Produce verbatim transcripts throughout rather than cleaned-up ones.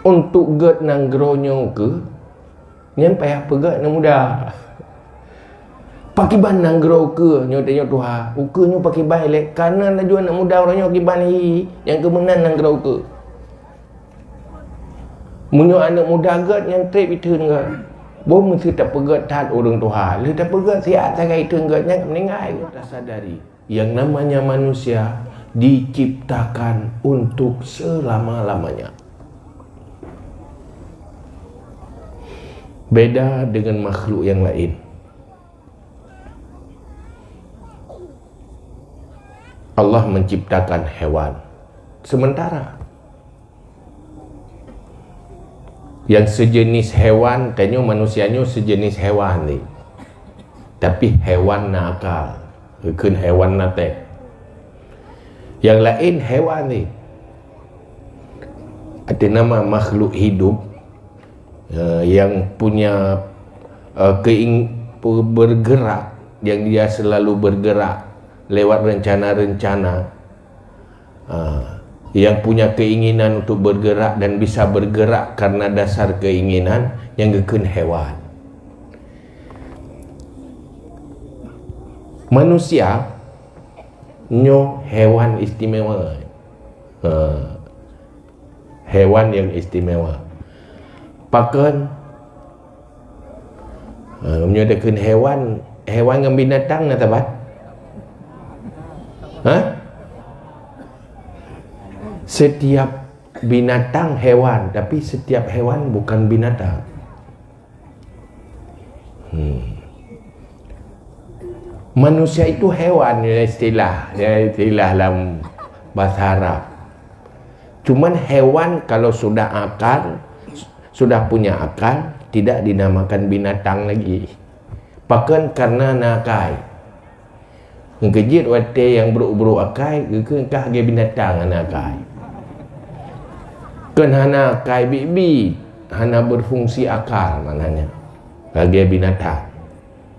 Untuk gét nanggroe nyoe ukeue, nyan payah peugét aneuk muda. Pakiban nanggroe ukeue nyoe tanyoe tuha, ukeue nyoe pakiban ilée, kareuna laju aneuk muda uroe nyoe kiban hi, nyang keumeunan nanggroe ukeue. Meunyoe aneuk muda gét nyan treb itheun gét. Boh meuseuti tapeugét that ureuëng tuha, lheueh tapeugét siat sagai itheun gét nyan meuninggai. Tasadari, yang namanya manusia diciptakan untuk selama-lamanya. Beda dengan makhluk yang lain. Allah menciptakan hewan sementara. Yang sejenis hewan, tanyoe manusia nyoe sejenis hewan ni. Tapi hewan na akal, geukheun hewan na tée. Yang lain hewan ni. Arti nama makhluk hidup, eh, yang punya, eh, keing-, pe-, bergerak, yang dia selalu bergerak lewat rencana-rencana, ah, yang punya keinginan untuk bergerak dan bisa bergerak karena dasar keinginan, nyang geukheun hewan. Manusia nyoe hewan istimewa. Ha. Hewan yang istimewa. Pakon? Ha, meunyoe takheun hewan, hewan ngon binatang na saban? Ha? Setiap binatang hewan, tapi setiap hewan bukan binatang. Hmm. Manusia itu hewan, ya, istilah, ya, istilah dalam bahasa Arab. Cuman hewan kalau sudah akal, sudah punya akal, tidak dinamakan binatang lagi. Pakon? Karena na akai. Nyang keujeuet watée nyang brok-brok akai, geukheun ka lagée binatang hana akai. Kon hana akai biet-biet, hana berfungsi akal maknanya. Lagée binatang.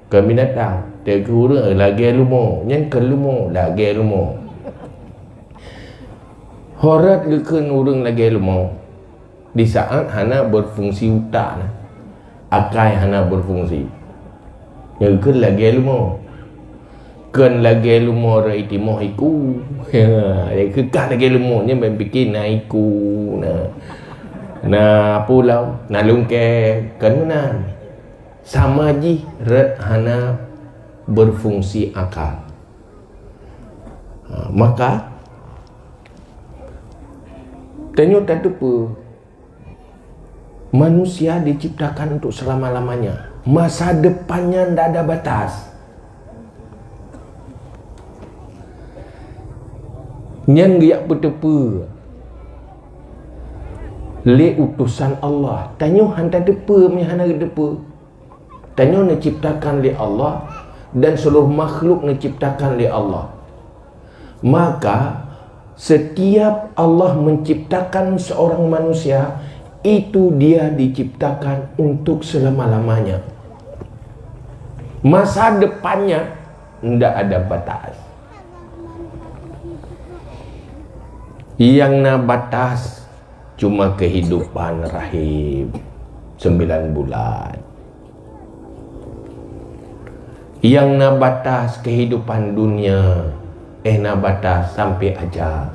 Kon binatang, teuka ureuëng lagée leumo, nyan kon leumo, lagée leumo. Ho rot geukheun ureuëng lagée leumo. Di saat hana berfungsi utak na, akai hana berfungsi. Nyan geukheun lagée leumo. Kon lagée leumo rot itimoh iku. Ya, ya, keu ka lagée leumo, nyan ban pike na iku, na, na peue lom, na lungkée, kon meunan. Sama jih rot hana berfungsi akal. Ha, maka, tanyoe tateupeue, manusia diciptakan untuk selama-lamanya. Masa depannya ndak ada batas. Nyan geujak peuteupeue lé utosan Allah. Tanyoe hana tateupeue, meunyoe hana geuteupeue. Tanyoe neuciptakan lé Allah dan seluruh makhluk neuciptakan lé Allah. Maka, setiap Allah menciptakan seorang manusia, itu dia diciptakan untuk selama-lamanya. Masa depannya ndak ada batas. Nyang na batas cuma kehidupan rahim sembilan bulan. Nyang na batas kehidupan dunia, eh, na batas sampai ajal.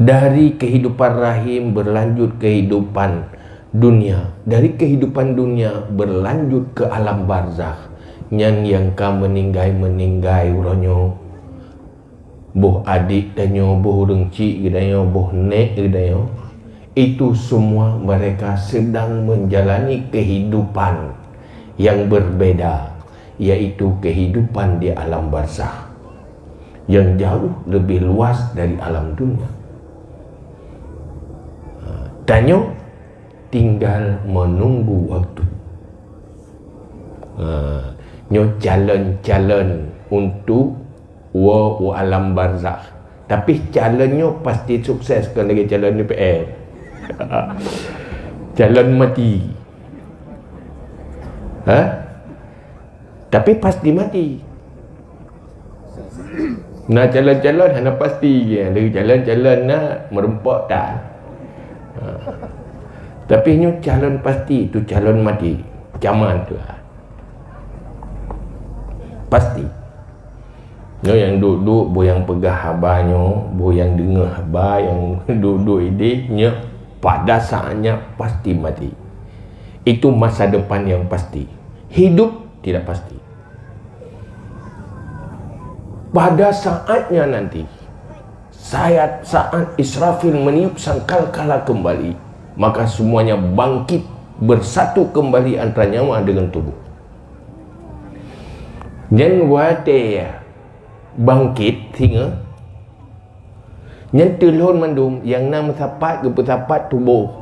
Dari kehidupan rahim berlanjut kehidupan dunia, dari kehidupan dunia berlanjut ke alam barzakh. Nyan nyang ka meuninggai-meuninggai uroe nyoe. Boh adék tanyoe, boh ureuëng chik geutanyoe, boh nék geutanyoe, itu semua mereka sedang menjalani kehidupan yang berbeda, yaitu kehidupan di alam barzakh yang jauh lebih luas dari alam dunia. Ha, tanyoe tinggal menunggu waktu. Ha, nyoe calon-calon untuk woe u alam barzakh. Tapi calon nyoe pasti sukses, kon lagée calon D P R. Calon mati. Ha? Tapi pasti mati. Na calon-calon hana pasti, ya. Lagi calon-calon na meureumpok tan. Tapi nyoe calon pasti, tu calon mati. Zaman tu. Pasti. Nyoe nyang duek-duek, boh nyang peugah haba nyoe, boh nyang deungoe haba, nyang duek-duek idéh, nyoe pada saatnya pasti mati. Itu masa depan yang pasti. Hidup tidak pasti. Pada saatnya nanti, saat, saat Israfil meniup sangkakala kembali, maka semuanya bangkit, bersatu kembali antara nyawa dengan tubuh. Nyan watée bangkit singoh, nyan teulon mandum nyang na meusapat geupeusapat tuboh.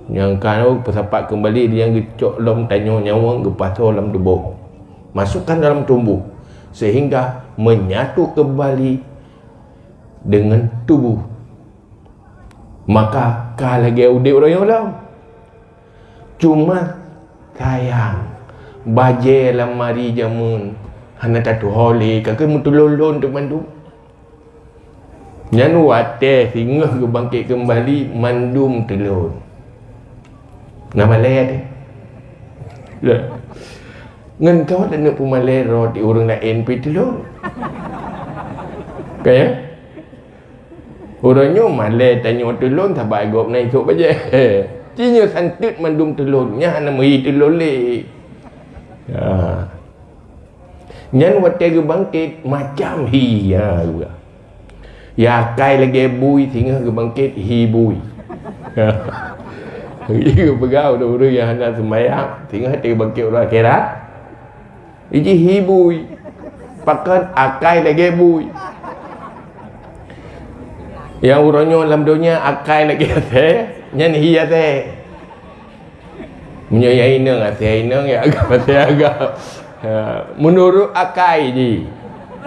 Nyang ka peusapat keumbali nyang geucok lom tanyoe nyawöng geupasoe lam tuboh. Masukkan dalam tuboh, sehingga menyatu kembali dengan tubuh. Maka ka lagée udeb uroe nyoe lom. Cuma sayang, bajée lam mari jameun hana tatuho lé, ka keuh meuteulon-lon teuk mandum. Nyan watée singoh geubangket keumbali mandum teulon. Na malée teuh. Ya. Ngon toh taneuk peumalée rot di ureuëng laén pih teulon. Ka ya? Uroe nyoe malée tanyoe teulon sabai gob na isok bajée. Ci nyoe santeut mandum teulon, nyan hana meuhi teulon lé. Ya. Nyan watée geubangket macam hi, ha, geupeugah. Ya akai lagée bui singoh geubangket hi bui. Geupeugah ureuëng-ureuëng nyang hana seumayang, singoh watée geubangket uroe akhirat, iji hi bui. Pakon akai lagée bui. Nyang uroe nyoe lam donya akai lagée asée, nyan hi asée. Meunyoe nyang inong, asée inong, nyang agam, asée agam. Ha, meunurot akai jih.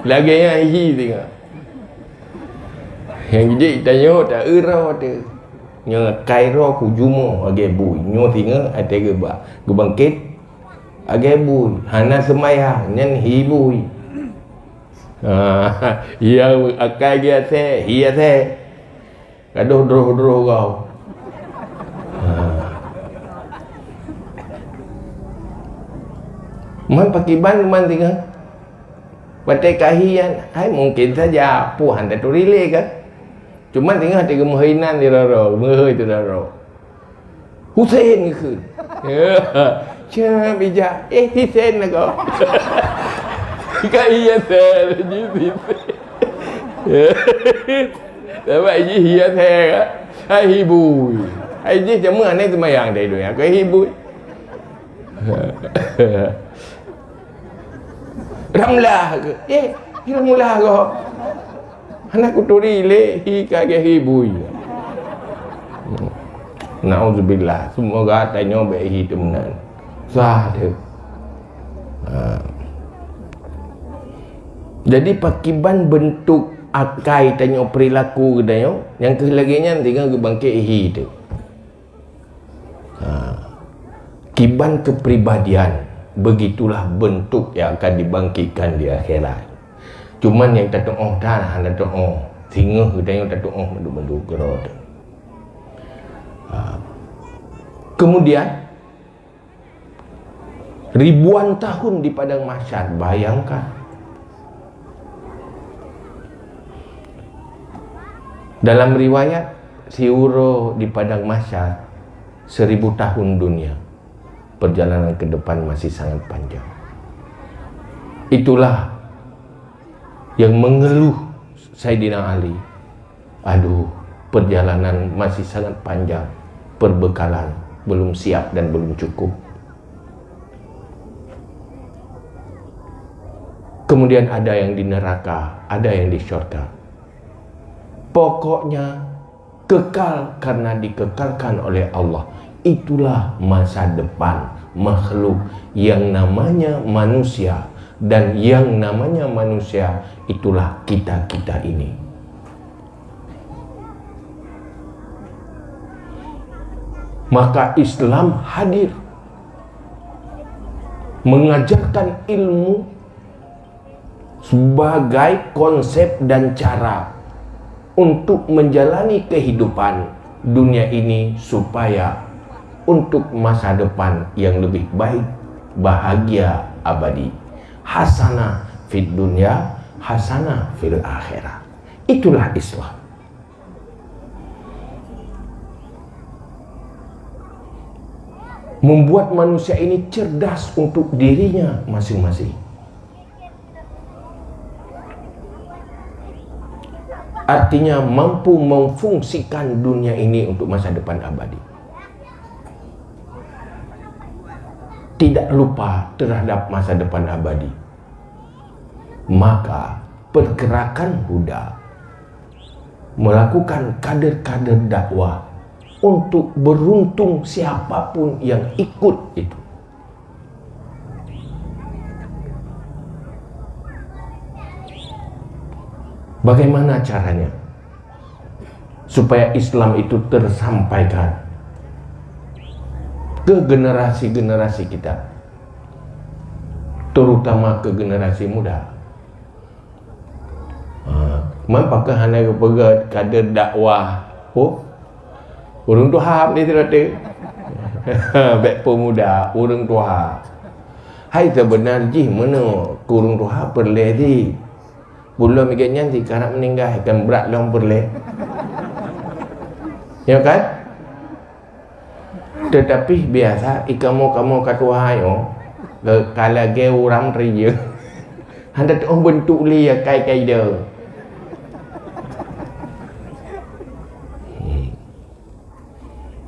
Lagée nyan hi singoh. Nyang jijak tanyoe ta-eu droe teuh. Nyang akai droe kujumoe lagée bui. Nyoe singoh watée geuba-, geubangket lagée bui. Hana seumayang, nyan hi bui. Ha, nyang akai geuh asée, hi asée. Gadoh droe-droe gob. Ha. Man pakiban man singoh. Watée ka hi nyan, hai mungkin saja, peue han taturi lé kan. Cuma singoh watée geumeuhôi nan di roro, geumeuhôi di roro. Husen geukheun. Cah bijak, eh, Hisen lagoe. Ka iya sen, jih Hisen. Sabab jih iya sen, kan? Hai hibui. Hai jih jameun aneuëk seumayang dari dunia, ka hibui. Ramlah ke? Eh, Ramlah gob. Hana kuturi lé hi ka geuh hi bui. Nauzubillah. Semoga tanyoe bék hi teumeunan. Sah teuh. Ha. Jadi pakiban beuntuk akai tanyoe, perilaku geutanyoe, nyang keuh lagée nyan tinggai geubangket hi teuh. Ha. Kiban kepribadian, begitulah bentuk yang akan dibangkitkan di akhirat. Cuman nyang tatuoh tan hana tatuoh. Singoh geutanyoe tatuoh mandum-mandum keudroe teuh. Ha. Kemudian, ribuan tahun di padang mahsyar, bayangkan. Dalam riwayat, siuroe di padang mahsyar seribu tahun dunia. Perjalanan ke depan masih sangat panjang. Itulah yang mengeluh Saidina Ali. Aduh, perjalanan masih sangat panjang, perbekalan belum siap dan belum cukup. Kemudian ada yang di neraka, ada yang di syurga. Pokoknya kekal karena dikekalkan oleh Allah. Itulah masa depan makhluk yang namanya manusia, dan yang namanya manusia itulah kita-kita ini. Maka Islam hadir mengajarkan ilmu sebagai konsep dan cara untuk menjalani kehidupan dunia ini supaya untuk masa depan yang lebih baik, bahagia abadi. Hasanah fid dunya, hasanah fil akhirah. Itulah Islam. Membuat manusia ini cerdas untuk dirinya masing-masing. Artinya mampu memfungsikan dunia ini untuk masa depan abadi. Tidak lupa terhadap masa depan abadi. Maka pergerakan Huda melakukan kader-kader dakwah untuk beruntung siapapun yang ikut itu. Bagaimana caranya supaya Islam itu tersampaikan ke generasi-generasi kita, terutama ke generasi muda? Ha, man pakon hana geupeugah kader dakwah? Oh, ureuëng tuha di situ. Bèk peumuda, ureuëng tuha. Hai, sebenar jih meunoe keu ureuëng tuha peureulèe jih. Buleuen migai nyan si karab meuninggai, kan brat lom peureulèe. Ya kan? Teutapi biasa i kamoe-kamoe ka tuha nyoe, ka lagèe ureuëng riyeuk. Hana teuôh beuntuk lé ya kai-kai deuh.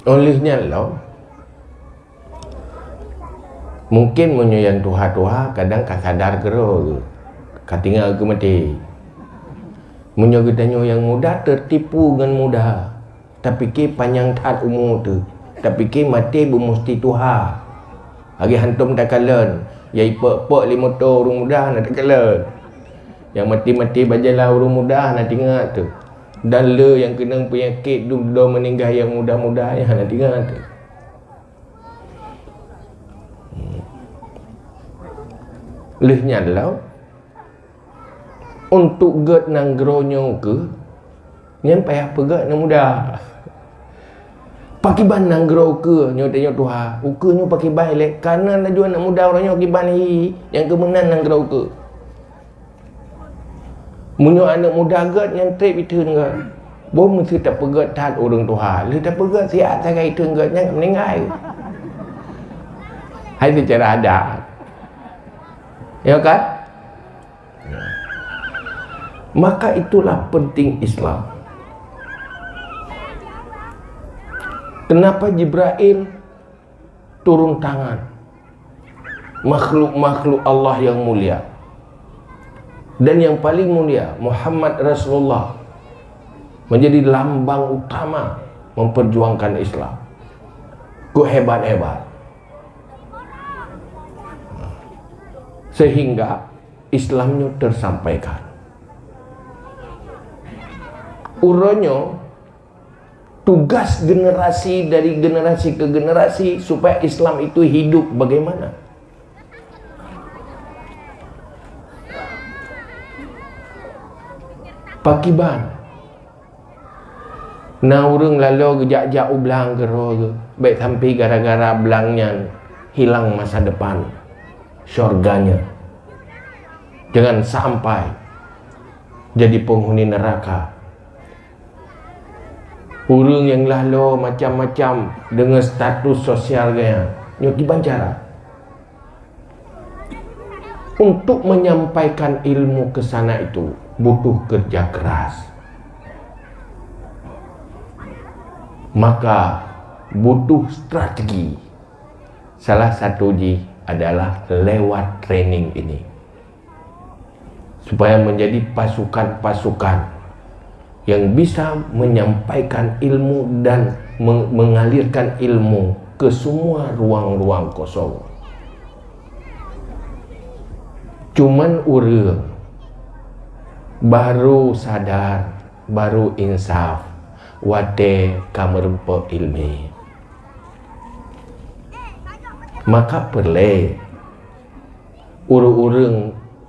Óh lheueh nyan lom, mungkin meunyoe nyang tuha-tuha kadang ka sadar keudroe, ka tinggai keu maté. Meunyoe geutanyoe nyang muda teutipu ngon muda, tapike panyang that umu teuh, tapike maté beumusti tuha. Lagèe hantom takalon, nyang ipok-pok lé moto ureuëng muda hana takalon. Nyang maté-maté bak jalan ureuëng muda hana teuingat teuh. Dan le nyang keunong peunyakét dudoe meuninggai nyang muda-muda nyan hana teuingat teuh. Lheueh nyan lom, untuk gèt nanggroe nyoe keuh, nyan payah peugèt aneuk muda. Pakiban nanggroe keuh nyoe tanyoe tuha, ukeue nyoe pakiban ilèe, kareuna laju aneuk muda uroe nyoe kiban hi, nyang keu meunan nanggroe keuh. Meunyoe aneuk muda gèt nyan trép iteun gèt, boh meuseu tapeugèt that ureuëng tuha, lheueh tapeugèt siat sagai iteun gèt nyan meuninggai. Hai seucara adat. Ya kan? Maka itulah penting Islam. Kenapa Jibril turun tangan? Makhluk-makhluk Allah yang mulia. Dan yang paling mulia, Muhammad Rasulullah, menjadi lambang utama memperjuangkan Islam. Keu hebat-hebat. Sehingga Islam nyoe tersampaikan. Uroe nyoe, tugas generasi dari generasi ke generasi supaya Islam itu hidup bagaimana? Pakiban. Na ureuëng laloe geujak-jak u blang keudroe geuh, bèk sampai gara-gara blang nyan hilang masa depan syurganya. Jangan sampai jadi penghuni neraka. Ureuëng nyang laloe macam-macam deungon status sosial geuh nyan, nyoe kiban cara. Untuk menyampaikan ilmu ke sana itu butuh kerja keras. Maka butuh strategi. Salah satu jih adalah lewat training ini. Supaya menjadi pasukan-pasukan yang bisa menyampaikan ilmu dan me-, mengalirkan ilmu ke semua ruang-ruang kosong. Cuman ureuëng baru sadar, baru insaf watèe ka meureumpok ileumèe. Maka peureulèe ureuëng-ureuëng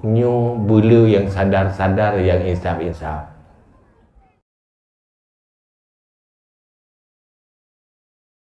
nyoe beuleu nyang sadar-sadar, nyang insaf-insaf.